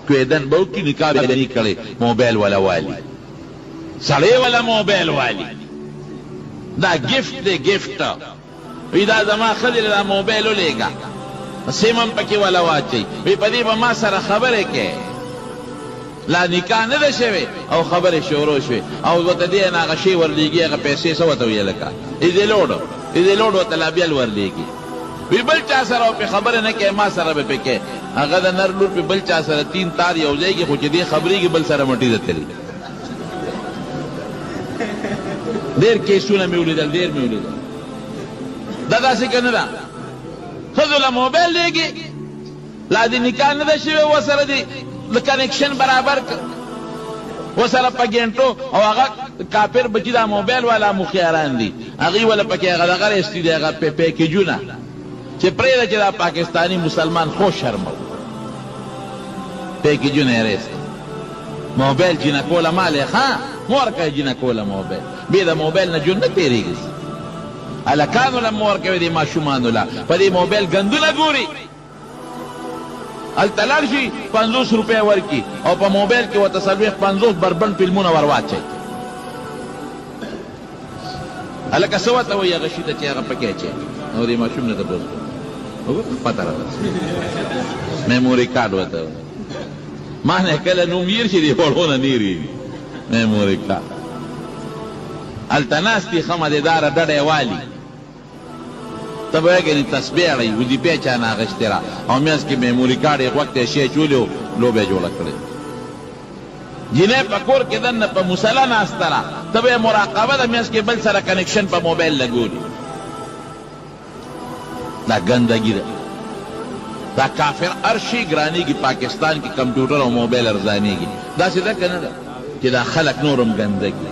کویدن به وکړي، نکاح به نه کړي، موبایل ولا والي، سړی ولا موبایل والي. دا ګفټ دی، ګفټ. وی دا زما ښځې له دا موبایل ولېږه، سیم هم پکې ولا واچوي. وی په دې به ما سره خبرې کوې. لا نکاح نه ده شوې او خبرې شروع شوې، او ورته دې نه هغه شی ورلېږي، هغه پیسې څه ورته وایي، هلکه ایزې لوډ، ایزې لوډ ورته لا بیل ورلېږي. وی بل چا سره به پې خبرې نه کوې، ما سره به پې کوې. هغه د نر لور پې بل چا سره تین تار یو ځای کې، خو چې دې خبرېږي بل سره مټي ده تلي. ډېر کیسونه مې ولیدل، ډېر مې ولیدل. دا داسې که نه ده؟ ښځو له موبایل لېږي، لا دې نکاح نه ده شوې، ورسره دې د کنکشن برابر کړ ورسره په ګنټو. او هغه کافر بچي دا موبایل والا مخیاران دي، هغوی وله پکې هغه دغه راایستي دي، هغه پیکیجونه چې پرېږده چې دا پاکستاني مسلمان خو شرموو، پیکیجونه یې راایستي. موبایل جینکو له مه لې، ښه مه ورکوئ جینکو له موبایل، بې د موبایل نه ژوند نه تېرېږي. هلکانو له مه ورکوئ، دې ماشومانو له په دې موبایل ګندونه ګوري. هلته لاړ شي 50 روپۍ ورکړي او په موبایل کې ورته 40 50 بربنډ فلمونه ور واچوي. هلکه څه ورته وایي هغه شي ته چې هغه پکې اچوي؟ نو دې ماشوم نه تپوس کوم، پته راورسېده، میموري کارډ ورته وایي. ما نه کله نوم هېر شي، دې وړو نه نه هېرېږي. میموري کارډ هلته ناست دي، ښه مزېداره ډډه یې والي، ته به وایې ګنې تسبیح اړوي، وظیفه یې چا نه اخیستې را، او منځ کې میموري کارډ یې غوږ ته شی اچولی و، لوبه یې جوړه کړې. جینۍ په کور کې دننه په مصلی ناسته ده، ته به یې مراقبه ده، منځ کې بل سره کنکشن په موبایل لګولي. دا ګندګي ده، دا کافر. هر شی ګرانیږي پاکستان کې، کمپیوټر او موبایل ارزانیږي. داسې ده که نه ده چې دا خلک نور هم ګندګي؟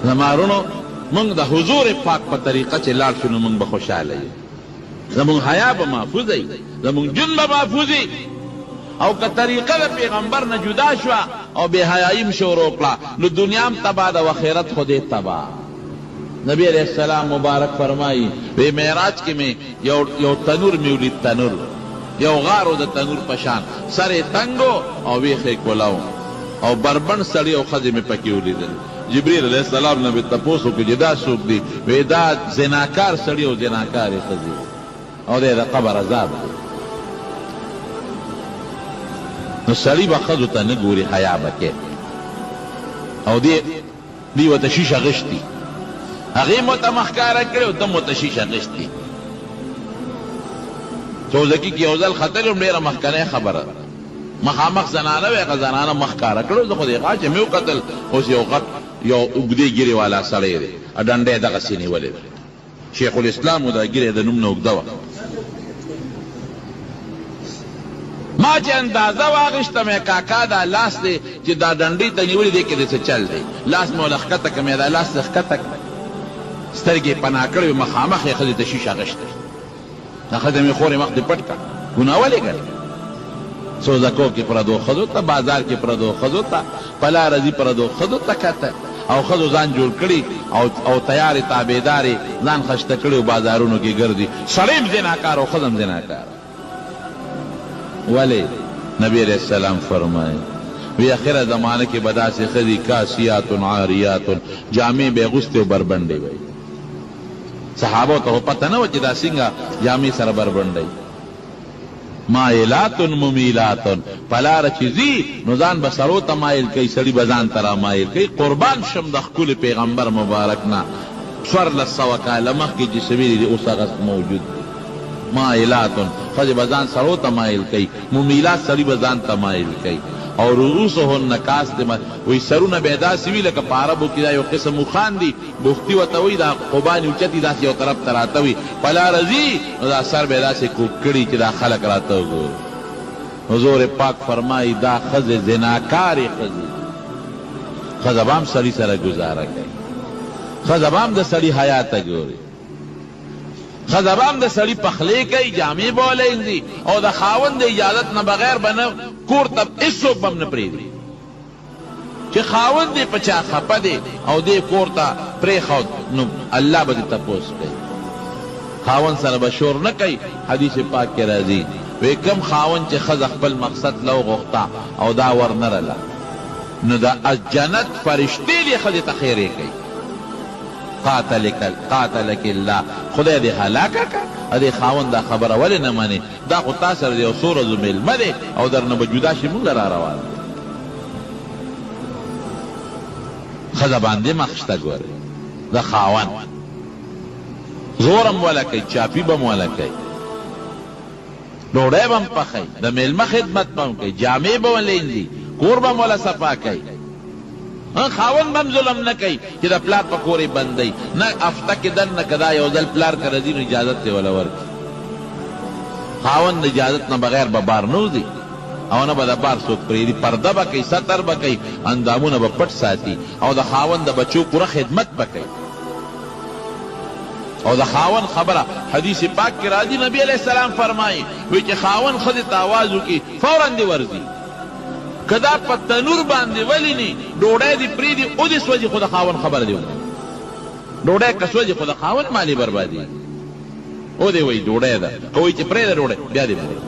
زما وروڼو، موږ د حضور پاک په طریقه چې لاړ شو نو موږ به خوشحاله یو، زموږ حیا به محفوظه وي، زموږ ژوند به محفوظ وي. او که طریقه د پیغمبر نه جدا شوه او بې حیايي هم شروع کړه، نو دنیا هم تباه ده او اخرت خو دې تباه. نبی علیه السلام مبارک فرمایي، وی معراج کې مې یو یو تنور مې ولید، تنور یو غار و د تنور په شان، سر یې تنګ و او ویښ یې کولاو، او بربنډ سړي او ښځې مې پکې ولیدل. جبرئیل علیه السلام نه مې تپوس وکړ چې دا څوک دي؟ وی دا زناکار سړي او زناکارې ښځې دي، او دی د قبر عذاب دی. نو سړي به ښځو ته نه ګوري، حیا به کوي، او دی دوی ورته شیشه غشتي، هغې مو ته مخ ښکاره کړې او ته مو ته شیشه غشتي. څوځکي کې یو ځل ختلی وم، ډېره مخکنۍ خبره ده، مخامخ زنانه وه، هغه زنانه مخ ښکاره کړو، زه خو دې غا چې مې وکتل، اوس یو غټ یو اوږدې ږیرې والا سړی دی، ډنډه یې دغسې نیولې ده، شیخ الاسلام و، دا ږیره یې د نوم نه اوږده وه. ما چې اندازه واخیسته، مې کاکا دا لاس دی چې دا ډنډې ته نیولې دی کې د څه چل دی؟ لاس مې وله ښکته کړ، مې دا لاس دې ښکته کړ، سترګې یې پناه کړې وې، مخامخ یې ښځې ته شیشه غشتې. دا ښځه مې خورې مخ دې پټ کړه، ګناه ولې کړې؟ څو ځکو کې پردو ښځو ته، بازار کې پردو ښځو ته، په لاره ځي پردو ښځو ته کتل، او ښځو ځان جوړ کړي او او تیارې تابعدارې ځان خشته کړي او بازارونو کې ګرځي. سړی هم زناکار او ښځه هم زناکاره. ولې؟ نبي علیه السلام فرمایي، وی اخره زمانه کې به داسې ښځې کاسیات عاریات، جامې به یې اغوستې او بربنډې به وي. صحابو ته خو پته نه وه چې دا څنګه جامې سره بربنډوي. مایلات ممیلات، په لاره چې ځي نو ځان به سړو ته مایل کوي، سړي به ځان ته رامایل کوي. قربان شم د ښکلي پیغمبر مبارک نه، 1400 کاله مخکې چې څه ویلي دي اوس هغه موجود دي. مایلات، ښځې به ځان سړو ته مایل کوي، ممیلات سړي به ځان ته مایل کوي. او رؤوسهن کاست، وایي سرونه به یې داسې وي لکه په عربو کې دا یو قسم اوښان دي، بوختي ورته وایي، دا قبانې اوچتي داسې یو طرف ته راته وي، په لاره ځي نو دا سر به یې داسې کوږ کړي چې دا خلک راته وګوري. حضور پاک فرمایي دا ښځې زناکارې ښځې دي. ښځه به هم سړي سره ګوزاره کوي، ښځه به هم د سړي حیا ته ګوري، ښځه به هم د سړي پخلی کوي، جامې به ورله اينځي، او د خاوند د اجازت نه بغیر به نه کور ته هېڅوک به هم نه پرېږدي. چې خاوند دې په چا خپه دی او دې کور ته پرېښود نو الله به دې تپوس کوي. خاوند سره به شور نه کوي. حدیث پاک کې راځي، وی کوم خاوند چې ښځه خپل مقصد له وغوښته او دا ورنرله نو د جنت فرشتې دې ښځې ته ښېرې کوي. قاتلک قاتلک الله خدای دې هلاکه که دې خاوند دا خبره ولې نه منې دا خو تا سره د یو څو ورځو مېلمه دی او درنه به جدا شي موږ له را روان دی. ښځه باندې مخ شته ګورې د خاوند زور هم وله کوي چاپي به هم وله کوي ډوډۍ به هم پخوي د مېلمه خدمت به هم کوي جامې به ولینځي کور به هم وله صفا کوي. خاوند به هم ظلم نه کوي چې د پلار په کور یې بندوي نه، هفته کې دننه که دا یو ځل پلار کره ځي نو اجازت یې وله ورکړي. خاوند د اجازت نه بغیر به بار نه وځي او نه به د بار څوک پرېږدي، پرده به کوي، ستر به کوي، اندامونه به پټ ساتي او د خاوند د بچو پوره خدمت به کوي. او د خاوند خبره حدیث پاک کې راځي، نبي علیه السلام فرمایي وي چې خاوند ښځې ته اواز وکړي فوراً دې ورځي، که دا په تنور باندې ولیني ډوډی دې پرېږدي ودې سوځي خو د خاوند خبره دې ومني. ډوډی که سوځي خو د خاوند مال یې بربادېږي. ودې وایي ډوډی ده، که وایي چې پرېږده ډوډی بیا دې بوځه.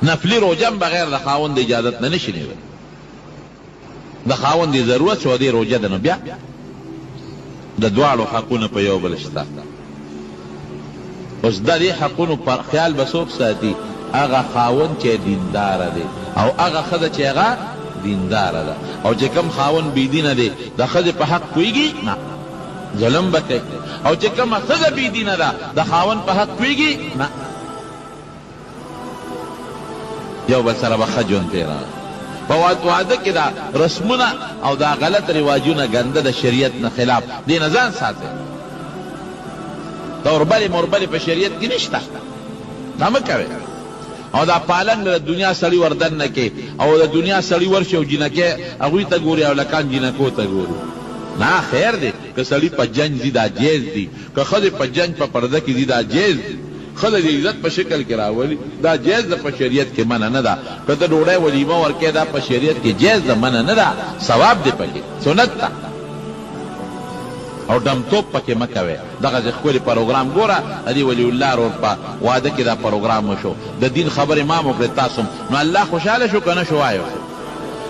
نفلي روژه هم بغیر د خاوند د اجازت نه نشي نیولی. د خاوند یې ضرورت شو او دې روژه ده نو بیا د دواړو حقونه په یو بل شته. اوس د دې حقونو پر خیال به څوک ساتي؟ هغه خاوند چې دینداره دی او هغه ښځه چې هغه دینداره ده. او چې کوم خاوند بې دینه دی د ښځې په حق پوهېږي نه، ظلم به کوي. او چې کومه ښځه بې دینه ده د خاوند په حق پوهېږي نه، یو بل سره به ښه ژوند تېروي. په واده کې دا رسمونه او دا غلط رواجونه ګنده د شریعت نه خلاف دې نه ځان ساتئ. دا اوربلې موربلې په شریعت کې نشته، دا مه کوئ. او دا پالنګ له د دنیا سړي ور دننه کړي او د دنیا سړي ورشي او جینکۍ هغوی ته ګوري او هلکان جینکو ته ګوري. نه خیر دی که سړي په جنج ځي دا جایز دي، که ښځې په جنج په پرده کې ځي دا جایز دي. ښځه د عزت په شکل کې راولي دا جایز ده په شریعت کې منع نه ده. که ته ډوډۍ ولیمه ورکوې دا په شریعت کې جایز ده منع نه ده، ثواب دی پکې، سنت ده. او ډمتوب پکې مه کوې. دغسې ښکلي پروګرام ګوره د دې ولي الله رور په واده کې دا پروګرام وشو، د دین خبرې ما هم وکړې تاسو هم، نو الله خوشحاله شو که نه شو؟ وایه شو.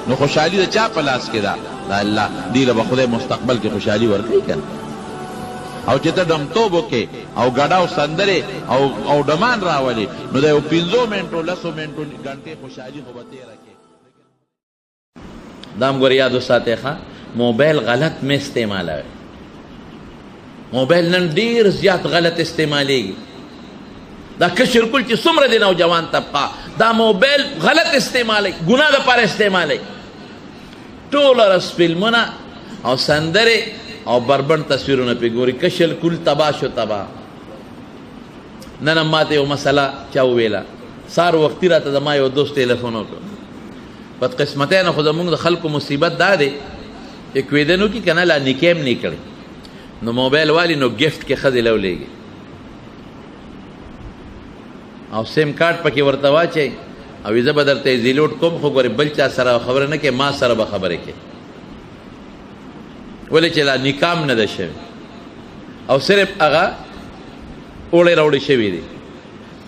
نو خوشحالي د چا په لاس کې ده؟ د الله. دې له به خدای مستقبل کې خوشحالي ورکوي که نه؟ او چې ته ډمتوب وکړې او ګډا او سندرې او او ډمان راولې نو د یو پنځو منټو لسو منټو ګنټې خوشحالي خو به تېره کړې. دا هم ګورې یاد وساتئ ښه، موبایل غلط مه استعمالوئ. موبایل نن ډیر زیات غلط استعمالیږي. دا کشر کل چې څومره دی نوجوان طبقه دا موبایل غلط استعمالوي، ګناه دپاره استعمالوي. ټوله ورځ فلمونه او سندرې او بربنډ تصویرونه پرې ګوري. کشر کل تباه شو تباه. نن هم ماته یو مسله چا وویله، سهار وختي راته زما یو دوست ټلیفون وکړ. بدقسمتۍ نه خو زموږ د خلکو مصیبت دا دی چې کویدن وکړي که نه لا نکاح هم نه کړي، نو موبایل والي نو ګفټ کې ښځې له ولېږي او سیم کارت پکې ورته واچوي او زه به درته ایزي لوډ کوم، خو ګورې بل چا سره خبره نه کوې، ما سره به خبرې کوې. ولې چې لا نکاح هم نه ده شوې او صرف هغه اوړی راوړی شوی دی،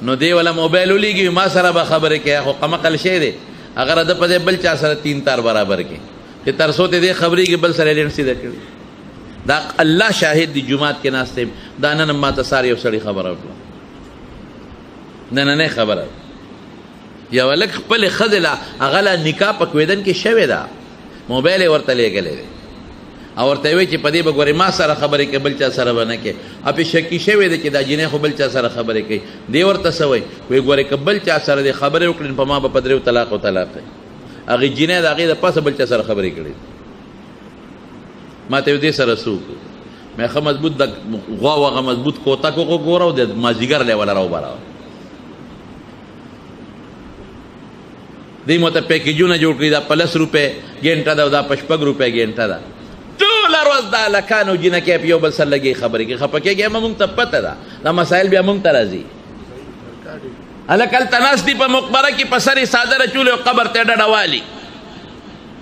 نو دی ولا موبایل ولېږي ما سره به خبرې کوي، خو قمقل شی دی. هغه د په ځای بل چا سره تین تار برابر کړي چې تر څو ته دې خبرېږي بل سره یې لنډ سیده کړي. دا الله شاهد دی، جومات کې ناست یم، دا نن هم ما ته سهار یو سړي خبره وکړه، نننۍ خبره. یو هلک خپلې ښځې له هغه لا نکاح په کویدن کې شوې ده، موبایل یې ورته لېږلی دی او ورته یې وایي چې په دې به ګورې ما سره خبرې کوې بل چا سره به نه کوې. او پرې شکي شوی دی چې دا جینۍ خو بل چا سره خبرې کوي. دی ورته څه وایي؟ وایي ګورې که بل چا سره دې خبرې وکړې نو په ما به په دریو طلاقو طلاق کوي. هغې جینۍ د هغې د پاسه بل چا سره خبرې کړې. ما ته یې دې سره څه وکړو؟ مې ښه مضبوط د غوا هغه مضبوط کوتک وګوره او د مازدیګر له یې وله راوباراوه. دوی مو ته پیکیجونه جوړ کړي، دا په لس روپۍ ګنټه ده او دا په شپږ روپۍ ګنټه ده. ټوله ورځ دا هلکان او جینکۍ په یو بل سره لګي خبرې کوي. خفه کېږئ مه، موږ ته پته ده، دا مسایل بیا موږ ته راځي. هلک هلته ناست دي په مقبره کې، په سر یې څادر اچولی او قبر ته یې ډډه والي،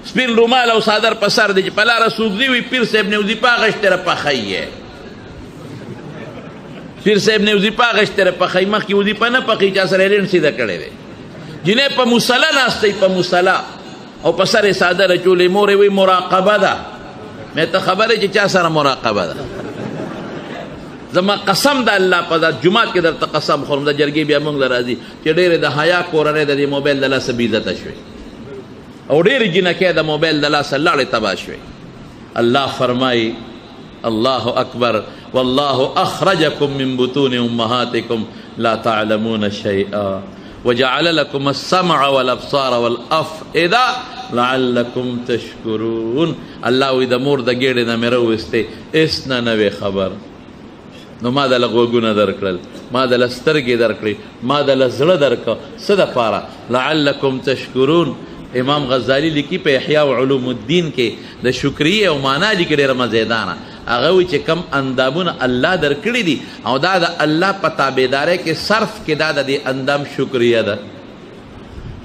سپین رومال او څادر په سر دی، چې په لاره څوک ځي وي پیر صاحب نه وځي په هغه شتره پخوي یې. پیر صاحب نه وظیفه اخیستې ده، په خیمه کې وظیفه نه پخوي، چا سره یې لنډ سیده کړی دی. جینۍ په مصلی ناسته وي، په مصلی، او په سر یې څادر اچولی، مور یې وایي مراقبه ده. مې ته خبر یې چې چا سره مراقبه ده؟ زما قسم د الله په ذات، جومات کې درته قسم خورم، د جرګې بیا موږ له راځي چې ډېرې د حیا کورنۍ د دې موبایل د لاسه بې عزته شوې، او ډېرې جینکۍ د موبایل د لاسه لاړې تباه شوې. الله فرمایي الله اکبر، والله اخرجکم من بطون امهاتکم لا تعلمون شیئا وجعل لكم السمع والابصار والافئده لعلكم تشکرون. الله وایي د مور د ګېډې نه مې راوویستې، هېڅ نه نه وې خبر، نو ما دله غوږونه درکړل، ما دله سترګې درکړې، ما دله زړه درکړ، څه دپاره؟ لعلکم تشکرون. امام غزالی لیکي په احیاء علوم الدین کې د شکریې او معنا لیکي ډېره مزیدانه. هغه وایي چې کم اندامونه الله درکړي دي او دا د الله په تابعدارۍ کې صرف کې دا د دې اندام شکریه ده.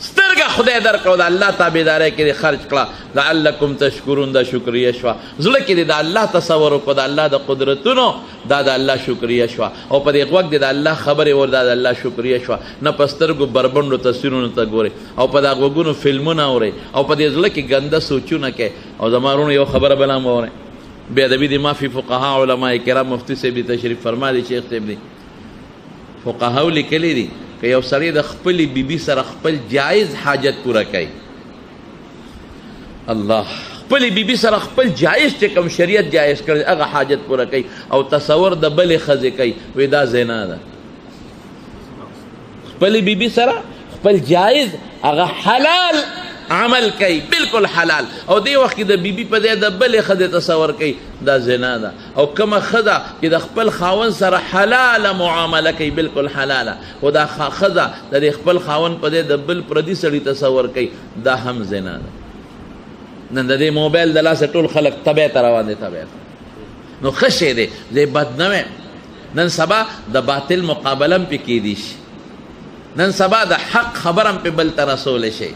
سترګه خدای درکړه، د الله تابعدارۍ کې دې خرج کړه، لعلکم تشکرون، دا شکریه شوه. زړه کې دې د الله تصور وکړو، د الله د قدرتونو، دا د الله شکریه شوه. او په دې غوږ دې د الله خبرې ور، دا د الله شکریه شوه. نه په سترګو بربنډو تصویرونو ته ګورې، او په دا غوږونو فلمونه اورې، او په دې زړه کې ګنده سوچونه کوې. او زما وروڼو یو خبره بله هم واورئ، بې ادبي دې معافي، فقها علما کرام مفتي صاحب دې تشریف فرما دي، شیخ صاحب دي، فقهاو لیکلي دي که یو سړی د خپلې بیبي سره خپل جایز حاجت پوره کوي، الله خپلې بیبي سره خپل جایز چې کوم شریعت جایز کړی هغه حاجت پوره کوي، او تصور د بلې ښځې کوي، وایي دا زنا ده. خپلې بیبي سره خپل جایز هغه حلال عمل کوي، بالکل حلال، او دې وخت کې د بیبي په ځای د بلې ښځې تصور کوي، دا زنا ده. او کومه ښځه چې د خپل خاوند سره حلاله معامله کوي، بالکل حلاله، خو دا ښځه د دې خپل خاوند په ځای د بل پردي سړي تصور کوي، دا هم زنا ده. نن د دې موبایل د لاسه ټول خلک تبع ته روان دي، تبع ته. نو ښه شی دی، زه بد نه وایم. نن سبا د باطل مقابله هم پې کېدی شي، نن سبا د حق خبره هم پې بل ته رسولی شي،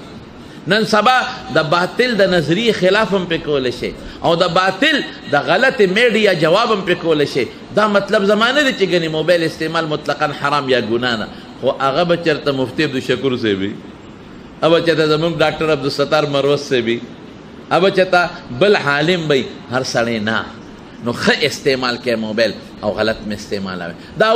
نن سبا د باطل د نظریې خلاف هم پې کولی شي، او د باطل د غلط میډیا جواب هم پې کولی شي. دا مطلب زما نه دی چې ګنې موبایل استعمال مطلقا حرام یا ګناه نه، خو هغه به چېرته مفتي عبدالشکور صاحب وي، هغه به چېرته زموږ ډاکټر عبدالستار مروز صاحب وي، هغه به چېرته بل عالم به، هر سړی نه. نو ښه استعمال کوي موبایل او غلط مه استعمالوي. دا